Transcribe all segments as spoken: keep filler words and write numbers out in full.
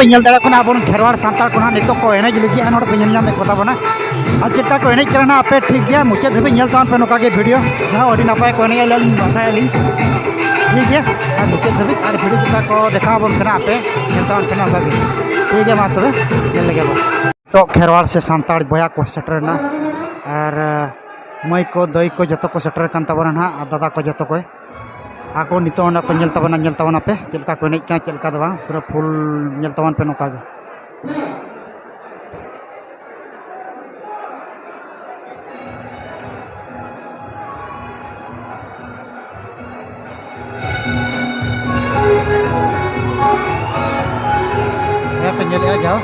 ᱧᱮᱞ ᱫᱟᱲᱮᱭᱟᱜ ᱠᱟᱱᱟ, ᱟᱵᱚᱨᱮᱱ ᱠᱷᱮᱨᱣᱟᱲ ᱥᱟᱱᱛᱟᱲ ᱠᱚ ᱱᱟᱦᱟᱜ ᱱᱤᱛᱚᱜ ᱠᱚ ᱮᱱᱮᱡ ᱞᱟᱹᱜᱤᱫᱼᱟ, ᱱᱚᱰᱮ ᱯᱮ ᱧᱮᱞ ᱧᱟᱢᱮᱫ ᱠᱚ ᱛᱟᱵᱚᱱᱟ᱾ ᱟᱨ ᱪᱮᱫ ᱞᱮᱠᱟ ᱠᱚ ᱮᱱᱮᱡ ᱠᱟᱱᱟ ᱱᱟᱦᱟᱜ, ᱟᱯᱮ ᱴᱷᱤᱠ ᱜᱮᱭᱟ, ᱢᱩᱪᱟᱹᱫ ᱫᱷᱟᱹᱵᱤᱡ ᱧᱮᱞ ᱛᱟᱵᱚᱱ ᱯᱮ ᱱᱚᱝᱠᱟ ᱜᱮ ᱵᱷᱤᱰᱤᱭᱳ, ᱡᱟᱦᱟᱸ ᱟᱹᱰᱤ ᱱᱟᱯᱟᱭ ᱠᱚ ᱮᱱᱮᱡᱼᱟ, ᱟᱹᱞᱤᱧ ᱵᱟᱥᱟᱭᱟᱞᱤᱧ᱾ ᱴᱷᱤᱠ ᱜᱮᱭᱟ, ᱟᱨ ᱢᱩᱪᱟᱹᱫ ᱫᱷᱟᱹᱵᱤᱡ ᱟᱨ ᱵᱷᱤᱰᱤᱭᱳ ᱪᱮᱛᱟᱱ ᱠᱚ ᱫᱮᱠᱷᱟᱣ ᱟᱵᱚᱱ ᱠᱟᱱᱟ, ᱟᱯᱮ ᱧᱮᱞ ᱛᱟᱵᱚᱱ ᱠᱟᱱᱟ ᱚᱱᱠᱟ ᱜᱮ᱾ ᱴᱷᱤᱠ ᱜᱮᱭᱟ, ᱢᱟ ᱛᱚᱵᱮ ᱧᱮᱞ ᱞᱮᱜᱮ ᱵᱚᱱ᱾ ᱱᱤᱛᱚᱜ ᱠᱷᱮᱨᱣᱟᱲ ᱥᱮ ᱥᱟᱱᱛᱟᱲ ᱵᱚᱭᱦᱟ ᱠᱚ ᱥᱮᱴᱮᱨᱮᱱᱟ, ᱟᱨ ᱢᱟᱹᱭ ᱠᱚ, ᱫᱟᱹᱭ ᱠᱚ ᱡᱚᱛᱚ ᱠᱚ ᱥᱮᱴᱮᱨ ᱟᱠᱟᱱ ᱛᱟᱵᱚᱱᱟ ᱱᱟᱦᱟᱜ, ᱟᱨ ᱫᱟᱫᱟ ᱠᱚ ᱡᱚᱛᱚ ᱠᱚ᱾ ᱟᱠᱚ ᱱᱤᱛᱚᱜ ᱚᱸᱰᱮ ᱠᱚ ᱧᱮᱞ ᱛᱟᱵᱚᱱᱟ, ᱧᱮᱞ ᱛᱟᱵᱚᱱᱟᱯᱮ ᱪᱮᱫ ᱞᱮᱠᱟ ᱠᱚ ᱮᱱᱮᱡ ᱠᱟᱱᱟ, ᱪᱮᱫ ᱞᱮᱠᱟ ᱫᱚ ᱵᱟᱝ, ᱯᱩᱨᱟᱹ ᱯᱷᱩᱞ ᱧᱮᱞ ᱛᱟᱵᱚᱱ ᱯᱮ ᱱᱚᱝᱠᱟ ᱜᱮ᱾ ᱦᱮᱸ ᱯᱮ ᱧᱮᱞᱮᱜᱼᱟ ᱡᱟᱣ᱾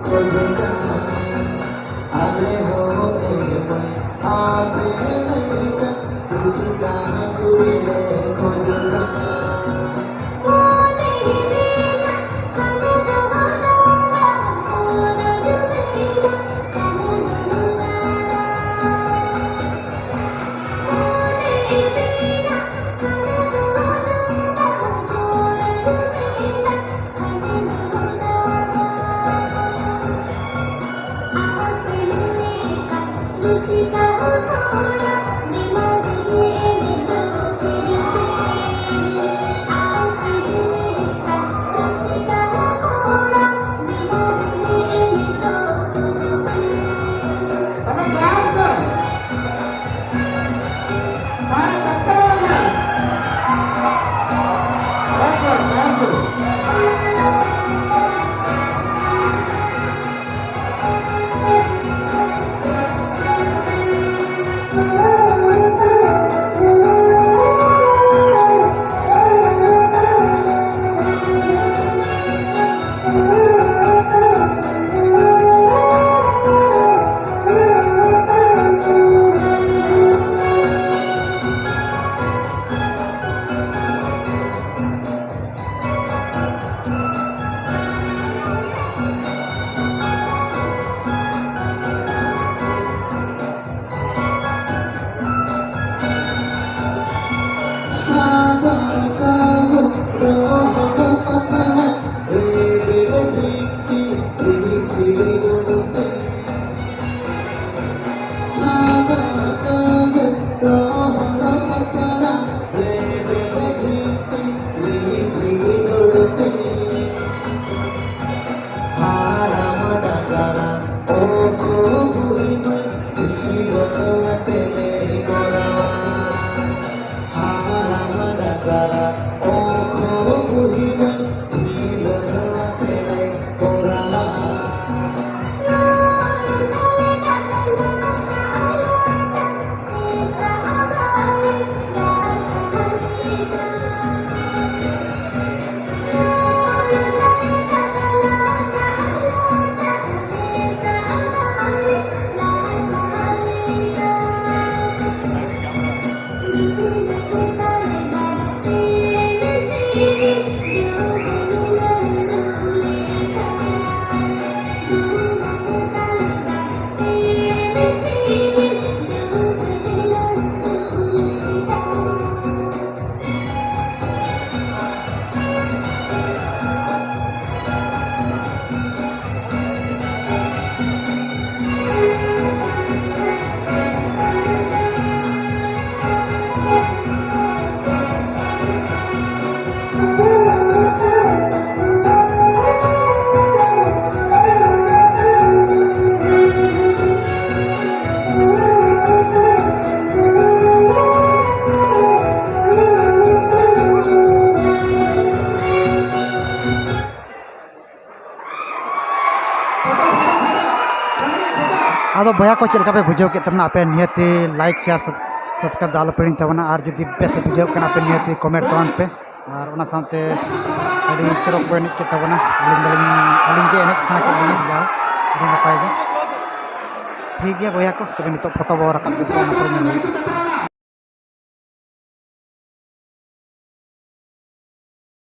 ᱠᱷᱚᱡᱚᱜ ᱠᱟᱱᱟ, ᱟᱞᱮ ᱦᱚᱸ ᱮᱢᱟᱭ ᱟᱯᱮ ᱞᱮᱠᱟ, ᱨᱩᱥᱤᱠᱟ ᱠᱩᱲᱤ ᱞᱮ ᱠᱷᱚᱡᱚᱜ ᱠᱟᱱᱟ᱾ ᱟᱫᱚ ᱵᱚᱭᱦᱟ ᱠᱚ, ᱪᱮᱫ ᱞᱮᱠᱟ ᱯᱮ ᱵᱩᱡᱷᱟᱹᱣ ᱠᱮᱫ ᱛᱟᱵᱚᱱᱟ? ᱟᱯᱮ ᱱᱤᱦᱟᱹᱛᱤ like, share, sub-, subscribe ᱫᱚ ᱟᱞᱚ ᱯᱮ ᱦᱤᱲᱤᱧ ᱛᱟᱵᱚᱱᱟ᱾ ᱟᱨ ᱡᱩᱫᱤ ᱵᱮᱥ ᱯᱮ ᱵᱩᱡᱷᱟᱹᱣ ᱠᱟᱱᱟ, ᱟᱯᱮ ᱱᱤᱦᱟᱹᱛᱤ comment ᱛᱟᱵᱚᱱ ᱯᱮ᱾ ᱟᱨ ᱚᱱᱟ ᱥᱟᱶᱛᱮ ᱟᱹᱰᱤ ᱪᱚᱨᱚᱠ ᱠᱚ ᱮᱱᱮᱡ ᱠᱮᱫ ᱛᱟᱵᱚᱱᱟ᱾ ᱟᱹᱞᱤᱧ ᱫᱚᱞᱤᱧ, ᱟᱹᱞᱤᱧ ᱜᱮ ᱮᱱᱮᱡ ᱥᱟᱱᱟ ᱠᱮᱫ ᱞᱤᱧᱟ, ᱡᱟᱦᱳᱠ, ᱟᱹᱰᱤ ᱱᱟᱯᱟᱭ ᱜᱮ᱾ ᱴᱷᱤᱠ ᱜᱮᱭᱟ ᱵᱚᱭᱦᱟ ᱠᱚ, ᱛᱚᱵᱮ ᱱᱤᱛᱚᱜ ᱯᱷᱳᱴᱳ ᱵᱚ ᱨᱟᱠᱟᱵ ᱠᱮᱫᱟ, ᱚᱱᱟ ᱯᱚᱨᱮ ᱧᱮᱞ ᱦᱩᱭᱩᱜᱼᱟ᱾